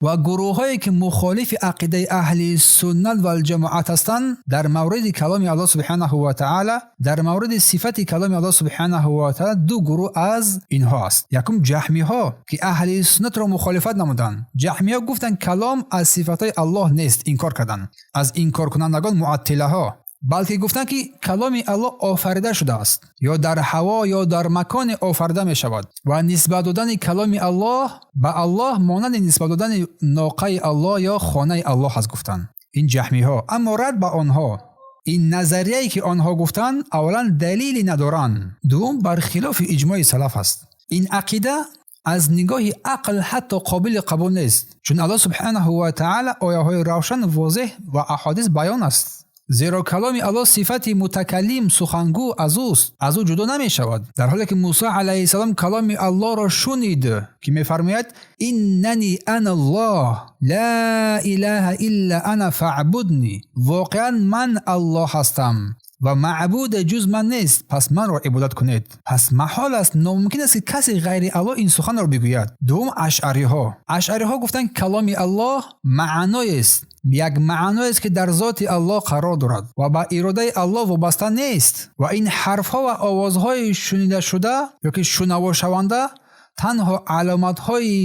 Ва гурӯҳҳое, ки мухолифи ақидаи аҳли суннат вал-ҷамоат ҳастанд, дар мавриди каломи Аллоҳ субҳонаҳу ва таъоло, дар мавриди сифати каломи Аллоҳ субҳонаҳу ва таъоло ду гурӯҳ аз инҳо аст. Якум ҷаҳмиҳо, ки аҳли суннатро мухолифат намуданд. Ҷаҳмиҳо гуфтанд, калом аз сифатҳои Аллоҳ нест, инкор карданд. Аз инкоркунандагон муаттилаҳо, балки гуфтанд, ки каломи Аллоҳ офарида шудааст ё дар ҳаво ё дар макон офарида мешавад ва нисбат додани каломи Аллоҳ ба Аллоҳ монанди нисбат додани ноқаи Аллоҳ ё хонаи Аллоҳ аст, гуфтанд. Ин ҷаҳмиҳо. Аммо рад ба онҳо. Ин назарияе, ки онҳо гуфтанд, аввалан далеле надоранд, дуввум бар хилофи иҷмои салаф аст. Ин ақида аз нигоҳи ақл ҳатто қобили қабул нест, чун Аллоҳ субҳонаҳу ва таъоло ояҳои равшан, возеҳ ва аҳодис баён аст. Зеро каломи Аллоҳ сифати мутакаллим, сухангӯ аз ӯст, аз ӯ ҷудо намешавад. Дар ҳоле ки Мусо алайҳиссалом каломи Аллоҳро шунид, ки мефармояд: «Иннани аналлоҳ, ла илаҳа илла ана фаъбудни». Воқеан ман Аллоҳ ҳастам ва маъбуде ҷуз ман нест, пас манро ибодат кунед. Пас маҳол аст, номумкин аст, ки касе ғайри Аллоҳ ин суханро бигӯяд. Дуввум ашъариҳо. Ашъариҳо гуфтанд, каломи Аллоҳ маъноест, як маъноест, ки дар зоти Аллоҳ қарор дорад ва ба иродаи Аллоҳ вобаста нест ва ин ҳарфҳо ва овозҳои шунидашуда ё ки шунавошаванда танҳо аломатҳои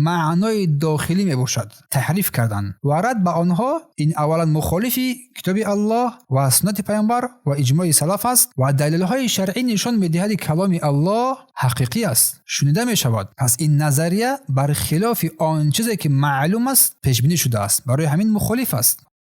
маънои дохилӣ мебошад. Таҳриф карданд ва рад ба онҳо. Ин аввалан мухолифи китоби Аллоҳ ва суннати Паёмбар ва иҷмои салаф аст ва далелҳои шаръӣ нишон медиҳад, ки каломи Аллоҳ ҳақиқӣ аст, шунида мешавад. Пас ин назария бар хилофи он чизе, ки маълум аст, пешбинӣ шудааст, барои ҳамин мухолиф аст.